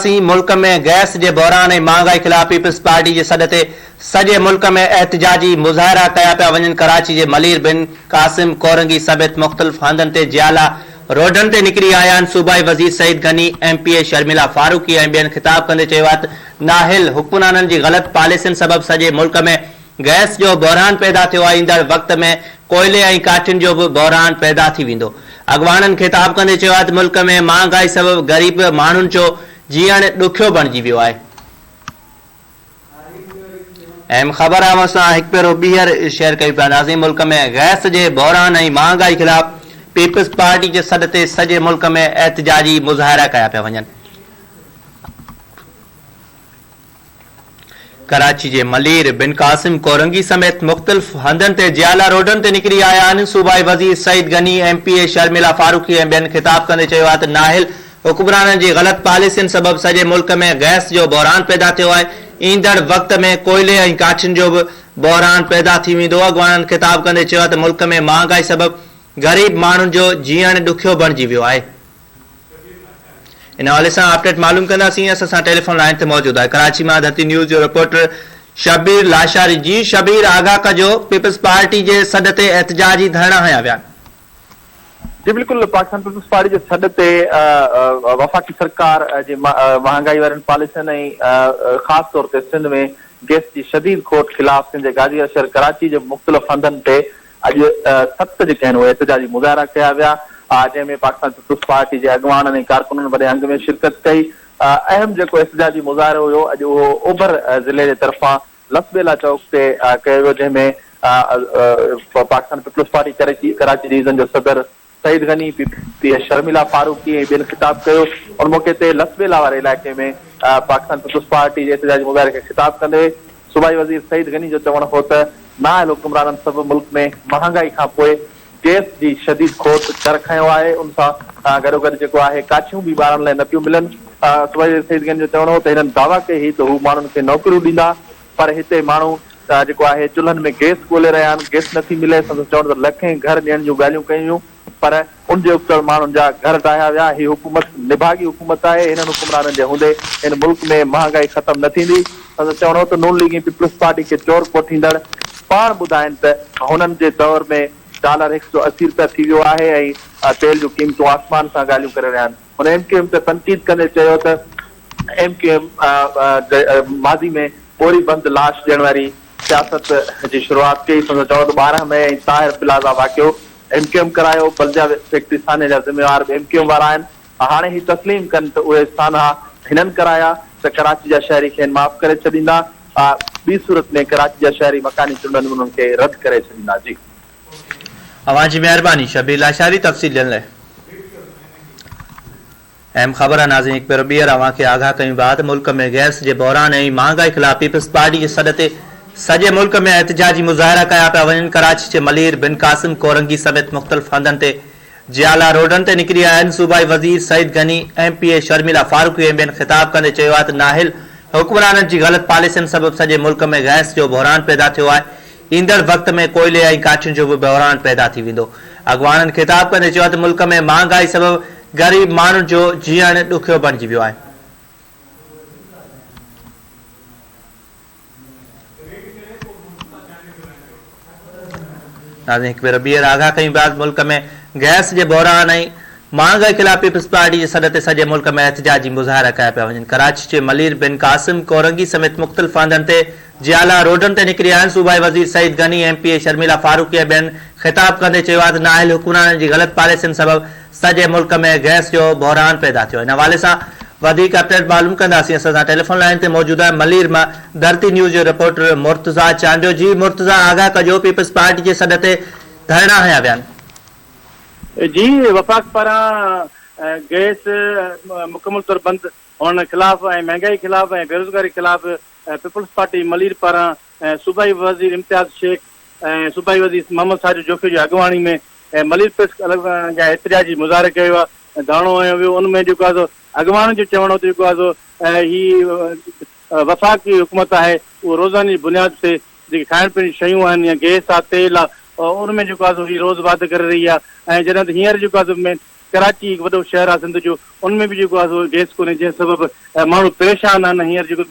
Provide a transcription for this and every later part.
ڪنداسين، ملڪ ۾ گئس جي بحران ۽ مهانگائي خلاف پيپلز پارٽي جي سڏ تي سڄي ملڪ ۾ احتجاجي مظاهرا ڪيا پيا وڃن، ڪراچي جي ملير بن قاسم ڪورنگي سميت مختلف هنڌن تي جيالا روڊن تي نڪري آيا آهن، صوبائي وزير Saeed Ghani, M P A Sharmila Farooqui ۽ ٻين خطاب ڪندي چيو آهي ته نااهل حڪمرانن جي غلط پاليسين سبب سڄي ملڪ ۾ گئس جو بحران پيدا ٿيو آهي، ايندڙ وقت ۾ ڪوئلي ۽ ڪاٺين جو به بحران پيدا ٿي ويندو. اڳواڻن خطاب ڪندي چيو آهي ته ملڪ ۾ مهانگائي سبب غريب ماڻهن جو جيئڻ ڏکيو بڻجي ويو آهي. اهم خبر اوهان سان هڪ ڀيرو ٻيهر شيئر ڪيون پيا. ناظرين ملڪ ۾ گئس جي بحران ۽ مهانگائي خلاف پيپلز پارٽي جي سڏ تي سڄي ملڪ ۾ احتجاجي مظاهرا ڪيا پيا وڃن. ڪراچي جي ملير، بن قاسم، ڪورنگي سميت مختلف هنڌن تي جيالا روڊن تي نڪري آيا آهن، صوبائي وزير Saeed Ghani, M P A Sharmila Farooqui ۽ ٻين خطاب ڪندي چيو آهي ته نااهل حڪمرانن جي غلط پاليسين سبب سڄي ملڪ ۾ گئس جو بحران پيدا ٿيو آهي، ايندڙ وقت ۾ ڪوئلي ۽ ڪاٺين جو به بحران پيدا ٿي ويندو، اڳواڻن خطاب ڪندي چيو آهي ته ملڪ ۾ مهانگائي سبب غريب ماڻهن جو جيئڻ ڏکيو بڻجي ويو آهي. ان حوالي سان اپڊيٽ معلوم ڪنداسين اسان سان ٽيليفون لائين تي موجود آهي ڪراچي مان ڌرتي نيوز جو رپورٽر شبير لاشاري جي شبير آگاهه ڪجو پيپلز پارٽي جي سڏ تي احتجاجي ڌرڻا هنيا ويا. جي بلڪل پاڪستان پيپلز پارٽي جي سڏ تي وفاقي سرڪار جي مهانگائي وارين پاليسين ۽ خاص طور تي سنڌ ۾ گئس جي شديد کوٽ خلاف سنڌ جي گادي شهر ڪراچي جي مختلف هنڌن تي اڄ ست جيڪي آهن اهي احتجاجي مظاهرا ڪيا ويا جنهن ۾ پاڪستان پيپلز پارٽي جي اڳواڻن ۽ ڪارڪنن وڏي انگ ۾ شرڪت ڪئي. اهم جيڪو احتجاجي مظاهرو هيو اڄ اهو اوڀر ضلعي جي طرفان لسٻيلا چوڪ تي ڪيو ويو جنهن ۾ Pakistan peoples party Karachi division جو صدر Saeed Ghani, P P A Sharmila Farooqui ۽ ٻين خطاب ڪيو. ان موقعي تي لسٻيلا واري علائقي ۾ پاڪستان پيپلز پارٽي جي احتجاجي مظاهري کي خطاب ڪندي صوبائي وزير سعيد غني جو چوڻ هو ته نااهل حڪمرانن سبب ملڪ ۾ مهانگائي کانپوء گئس جي شديد کوٽ ڪر کنيو آهي ان سان گڏوگڏ جيڪو آهي ڪاٺيون به ٻارڻ لاء نه پيون ملن. صوبائي وزير سعيد غني جو چوڻ هو ته هنن دعويٰ ڪئي هئي ته هو ماڻهن کي نوڪريون ڏيندا پر هتي ماڻهو جيڪو آهي چلهن ۾ گئس ڳولي رهيا آهن، گئس نٿي ملي، سندس چوڻ ته لکين گهر ڏيڻ جون ڳالهيون ڪيون ويون پر ان جي ابتڙ ماڻهن جا گهر ڊاهيا ويا، هي حڪومت نڀاڳي حڪومت آهي، هنن حڪمرانن جي هوندي هن ملڪ ۾ مهانگائي ختم نه ٿيندي، سندس چوڻ هو ته نون ليگ ۽ پيپلز پارٽي کي چور ڪوٺيندڙ پاڻ ٻڌائين ته هنن جي دور ۾ ڊالر هڪ سو 80 رپيا ٿي ويو آهي ۽ تيل جون قيمتون آسمان سان ڳالهيون ڪري رهيا آهن، هن ايم ڪيو ايم تي تنقيد ڪندي چيو ته ايم ڪيو ايم ماضي ۾ ٻوري بند لاش ڏيڻ واري سياست جي شروعات ڪئي، سندس چوڻ هو ته 12 مئي ۽ طاهر پلازا واقعو ايم ڪيو ايم ڪرايو، بلديا فيڪٽري سانحي جا ذميوار به ايم ڪيو ايم وارا آهن، هاڻي هي تسليم ڪن ته اهي سانحا هنن ڪرايا ته ڪراچي جا شهري کين معاف ڪري ڇڏيندا، ٻي صورت ۾ ڪراچي جا شهري مڪاني چونڊن ۾ انهن کي رد ڪري ڇڏيندا. جي. اوهان جي مهرباني شبير لاشاري تفصيل ڏيڻ لاء. اهم خبر آهي ناظرين هڪ ڀيرو ٻيهر اوهان کي آگاهه ڪيون پيا ته ملڪ ۾ گئس جي بحران ۽ مهانگائي خلاف پيپلز پارٽي جي سڏ تي سڄي ملڪ ۾ احتجاجي مظاهرا ڪيا پيا وڃن ڪراچي جي ملير، بن قاسم، ڪورنگي سميت مختلف هنڌن تي جيالا روڊن تي نڪري آيا آهن صوبائي وزير Saeed Ghani, M P A Sharmila Farooqui ۽ ٻين خطاب ڪندي چيو آهي ته نااهل حڪمرانن جي غلط پاليسين سبب سڄي ملڪ ۾ گئس جو بحران پيدا ٿيو آهي ايندڙ وقت ۾ ڪوئلي ۽ ڪاٺين جو به بحران پيدا ٿي ويندو. اڳواڻن خطاب ڪندي چيو ته ملڪ ۾ مهانگائي سبب غريب ماڻهن جو جيئڻ ڏکيو بڻجي ويو آهي. ناظرين هڪ ڀيرو ٻيهر آگاهه ڪيون پيا ته ملڪ ۾ گئس جي بحران ۽ مهانگائي خلاف پيپلز پارٽي جي سڏ تي سڄي ملڪ ۾ احتجاجي مظاهرا ڪيا پيا وڃن. ڪراچي جي ملير، بن قاسم، ڪورنگي سميت مختلف هنڌن تي جيالا روڊن تي نڪري آيا آهن، صوبائي وزير Saeed Ghani, M P A Sharmila Farooqui ۽ ٻين خطاب ڪندي چيو آهي ته نااهل حڪمرانن جي غلط پاليسين سبب سڄي ملڪ ۾ گئس جو بحران پيدا ٿيو آهي. ان حوالي سان وڌيڪ اپڊيٽ معلوم ڪنداسين اسان سان ٽيليفون لائين تي موجود آهي ملير مان ڌرتي نيوز جو رپورٽر مرتضيٰ چانڊيو جي مرتضيٰ آگاهه ڪجو پيپلز پارٽي جي سڏ تي ڌرڻا هنيا ويا آهن. جي وفاق پاران گئس مڪمل طور بند هئڻ خلاف ۽ مهانگائي خلاف ۽ بيروزگاري خلاف پيپلز پارٽي ملير پاران صوبائي وزير امتياز شيخ ۽ صوبائي وزير محمد ساجد جوکيو جي اڳواڻي ۾ ملير پريس ڪلب اڳيان احتجاجي مظاهرو ڪيو ويو آهي ڌرڻو هنيو ويو ان ۾ جيڪو آهي سو اڳواڻن جو چوڻ هو ته جيڪو آهي سو هي وفاقي حڪومت آهي اهو روزاني جي بنياد تي جيڪي کائڻ پيئڻ جون شيون آهن يا گئس آهي تيل آهي ان ۾ جيڪو آهي سو هي روز واڌ ڪري رهي آهي ۽ جڏهن ته هينئر جيڪو آهي سو ڪراچي هڪ وڏو شهر آهي سنڌ جو ان ۾ به جيڪو آهي سو گئس ڪونهي جنهن سبب ماڻهو پريشان آهن هينئر جيڪو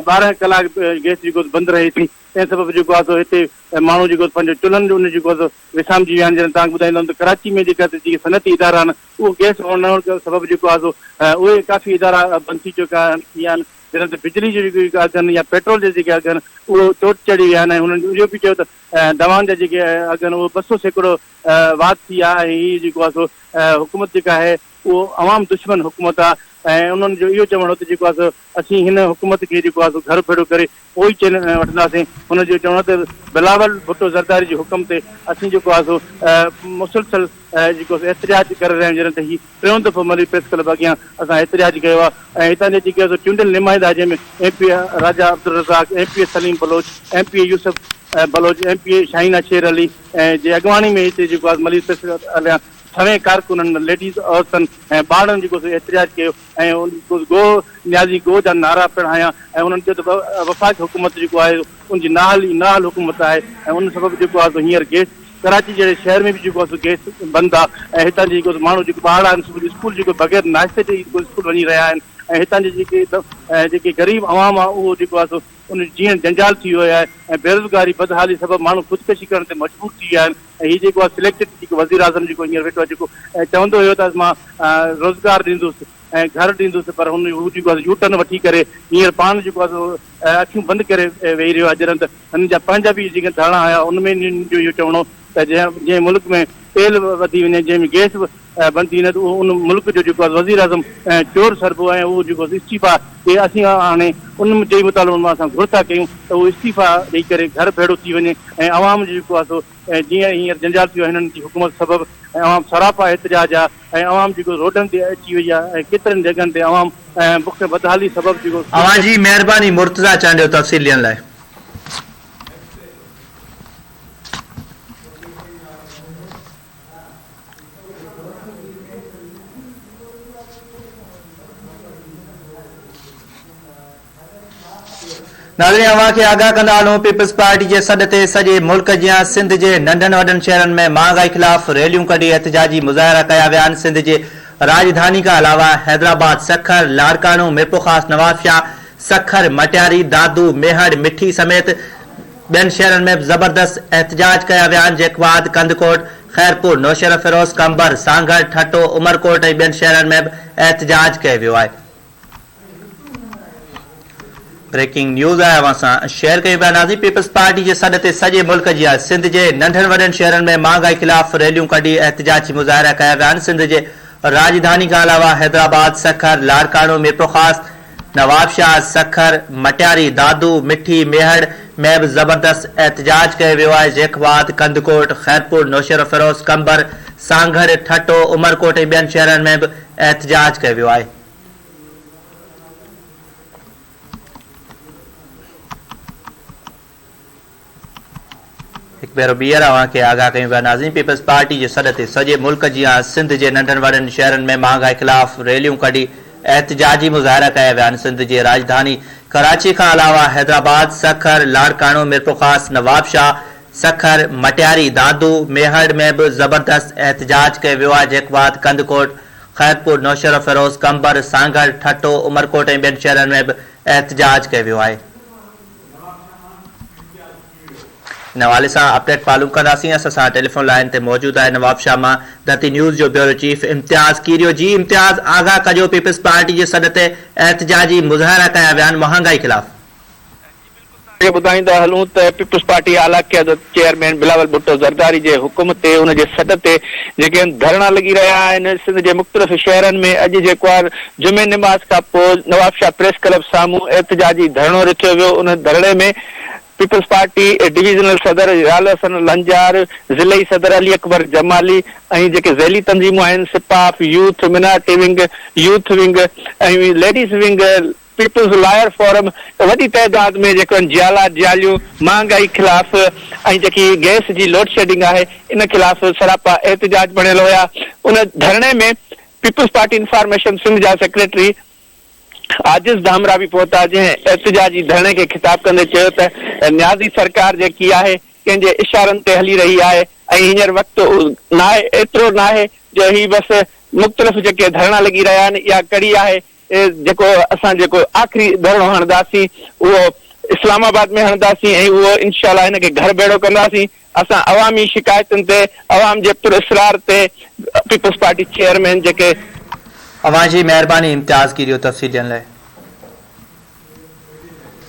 12 ڪلاڪ گئس جيڪو بند رهي ٿي تنهن سبب جيڪو آهي سو هتي ماڻهو جيڪو پنهنجو چلهن جو ان جيڪو آهي سو وسامجي ويا آهن جڏهن توهان کي ٻڌائيندم ته ڪراچي ۾ جيڪا جيڪي صنعتي ادارا آهن اهو گئس نه هئڻ سبب جيڪو آهي سو اهي ڪافي ادارا بند ٿي چڪا آهن جڏهن ته بجلي جي جيڪي اگهه آهن يا پيٽرول جا جيڪي اگهه آهن اهو چوٽ چڙهي ويا آهن ۽ هنن اهو به چيو ته دوائن جا جيڪي اگهه آهن اهو 200% واڌ ٿي آهي ۽ هي جيڪو آهي سو حڪومت جيڪا آهي اهو عوام دشمن حڪومت آهي ۽ انهن جو اهو چوڻ هو ته جيڪو آهي سو اسين هن حڪومت کي جيڪو آهي سو گهر ڀيڙو ڪري پوء ئي چين وٺنداسين. هن جو چوڻ هو ته بلاول ڀٽو زرداري جي حڪم تي اسين جيڪو آهي سو مسلسل جيڪو احتجاج ڪري رهيا آهيون جڏهن ته هي ٽيون دفعو ملير پريس ڪلب اڳيان اسان احتجاج ڪيو آهي ۽ هتان جا جيڪي آهي سو چونڊيل نمائندا جنهن ۾ M P A Raja Abdul Razzaq, M P A Saleem Baloch, M P A Yousuf Baloch, M P A Shahina Sher Ali جي اڳواڻي ۾ هتي جيڪو آهي ملير پريس ڪلب اڳيان سوين ڪارڪنن ليڊيز عورتن ۽ ٻارڙن جيڪو سو احتجاج ڪيو ۽ گو نيازي گو جا نعرا پڻ هنيا ۽ انهن چيو ته وفاقي حڪومت جيڪو آهي ان جي نااهل ئي نااهل حڪومت آهي ۽ ان سبب جيڪو آهي سو هينئر گئس ڪراچي جهڙي شهر ۾ به جيڪو آهي سو گئس بند آهي ۽ هتان جي جيڪو ماڻهو جيڪو ٻارڙا آهن صبح جو اسڪول جيڪو بغير ناشتي جي جيڪو اسڪول وڃي رهيا آهن ۽ هتان جي جيڪي جيڪي غريب عوام آهي اهو جيڪو آهي سو ان جو جيئڻ جنجال ٿي ويو آهي ۽ بيروزگاري بدحالي سبب ماڻهو خودڪشي ڪرڻ تي مجبور ٿي ويا آهن ۽ هي جيڪو آهي سليڪٽيڊ جيڪو وزيراعظم جيڪو هينئر ويٺو آهي جيڪو چوندو هيو ته مان روزگار ڏيندس ۽ گهر ڏيندس پر هن هو جيڪو آهي يو ٽرن وٺي ڪري هينئر پاڻ جيڪو آهي سو اکيون بند ڪري ويهي رهيو آهي جڏهن ته هنن جا پنهنجا به جيڪي ڌرڻا هيا ان ۾ هنن جو اهو چوڻ هو ته جنهن جنهن ملڪ ۾ تيل وڌي وڃي جنهن ۾ گئس بند ٿي وڃي ته اهو ان ملڪ جو جيڪو آهي وزيراعظم چور سڏبو ۽ اهو جيڪو استعيفا ڏئي اسين هاڻي ان جي مطالبن مان اسان گهر ٿا ڪيون ته اهو استعيفا ڏئي ڪري گهر ڀيڙو ٿي وڃي ۽ عوام جو جيڪو آهي سو جيئن هينئر جنجال ٿي ويو آهي هنن جي حڪومت سبب ۽ عوام سراپا احتجاج آهي ۽ عوام جيڪو روڊن تي اچي وئي آهي ۽ ڪيترن جڳهن تي عوام بک بدحالي سبب جيڪو. اوهان جي مهرباني مرتضيٰ چانڊيو تفصيل ڏيڻ لاء. ناظرين اوهان کي آگاهه ڪندا هلون پيپلز پارٽي جي سڏ تي سڄي ملڪ جيان سنڌ جي ننڍن وڏن شهرن ۾ مهانگائي خلاف ريليون ڪڍي احتجاجي مظاهرا ڪيا ويا آهن سنڌ جي راڄڌاني کان علاوه حيدرآباد سکر لاڙڪاڻو ميرپورخاص نوابشاهه سکر مٽياري دادو ميهڙ مٺي سميت ٻين شهرن ۾ به زبردست احتجاج ڪيا ويا آهن جيڪب آباد ڪنڌڪوٽ خيرپور نوشهروفيروز قمبر سانگهڙ ٺٽو عمرڪوٽ ۽ ٻين شهرن ۾ به احتجاج ڪيو ويو آهي. بريڪنگ نيوز آهي اوهان سان شيئر ڪيون پيا ناظرين پيپلز پارٽي جي سڏ تي سڄي ملڪ جيان سنڌ جي ننڍن وڏن شهرن ۾ مهانگائي خلاف ريليون ڪڍي احتجاجي مظاهرا ڪيا ويا آهن سنڌ جي راڄڌاني کان علاوه حيدرآباد سکر لاڙڪاڻو ميرپورخاص نوابشاهه سکر مٽياري دادو مٺي ميهڙ ۾ به زبردست احتجاج ڪيو ويو آهي جيڪب آباد ڪنڌڪوٽ خيرپور نوشهروفيروز قمبر سانگهڙ ٺٽو عمرڪوٽ ۽ ٻين شهرن ۾ به احتجاج ڪيو ويو آهي. هڪ ڀيرو ٻيهر اوهان کي آگاهه ڪيون پيا ناظرين پيپلز پارٽي جي سڏ تي سڄي ملڪ جيان سنڌ جي ننڍن وڏن شهرن ۾ مهانگائي خلاف ريليون ڪڍي احتجاجي مظاهرا ڪيا ويا آهن سنڌ جي راڄڌاني ڪراچي کان علاوه حيدرآباد سکر لاڙڪاڻو ميرپورخاص نوابشاهه سکر مٽياري دادو ميهڙ ۾ به زبردست احتجاج ڪيو ويو آهي جيڪب آباد ڪنڌڪوٽ خيرپور، نوشهروفيروز، قمبر، سانگهڙ، ٺٽو، عمرڪوٽ ۽ ٻين شهرن ۾ به احتجاج ڪيو ويو آهي. ان حوالي سان اپڊيٽ معلوم ڪنداسين اسان سان ٽيليفون لائين تي موجود آهي نوابشاهه مان ڌرتي نيوز جو بيورو چيف امتياز ڪيريو جي امتياز آگاهه ڪجو پيپلز پارٽي جي سڏ تي احتجاجي مظاهرا ڪيا ويا آهن مهانگائي خلاف. کي ٻڌائيندا هلون ته پيپلز پارٽي اعليٰ قيادت چيئرمين بلاول ڀٽو زرداري جي حڪم تي ان جي سڏ تي جيڪي آهن ڌرڻا لڳي رهيا آهن سنڌ جي مختلف شهرن ۾ اڄ جيڪو آهي جمعي نماز کان پوء نوابشاهه پريس ڪلب سامهون احتجاجي ڌرڻو رٿيو ويو ان ڌرڻي ۾ پيپلز پارٽي ڊويزنل صدر لال حسن لنجار ضلعي صدر علي اڪبر جمالي ۽ جيڪي ذيلي تنظيمون آهن سپاف youth minority wing youth wing ۽ ladies wing peoples lawyer forum وڏي تعداد ۾ جيڪو آهن جيالا جياليون مهانگائي خلاف ۽ جيڪي گئس جي لوڊشيڊنگ آهي ان خلاف سراپا احتجاج بڻيل هيا ان ڌرڻي ۾ پيپلز پارٽي انفارميشن سنڌ جا سيڪريٽري عاجز ڌامرا به پهتا جنهن احتجاجي ڌرڻي کي خطاب ڪندي چيو ته نيازي سرڪار جيڪي آهي ڪنهن جي اشارن تي هلي رهي آهي ۽ هينئر وقت ناهي ايترو ناهي جو هي بس مختلف جيڪي ڌرڻا لڳي رهيا آهن اها ڪڙي آهي جيڪو اسان جيڪو آخري ڌرڻو هڻنداسين اهو اسلام آباد ۾ هڻنداسين ۽ اهو انشاء الله هن کي گهر ڀيڙو ڪنداسين اسان عوامي شڪايتن تي عوام جي پر اصرار تي پيپلز پارٽي چيئرمين جيڪي اوهان جي مهرباني امتياز گيريو تفصيل ڏيڻ لاء.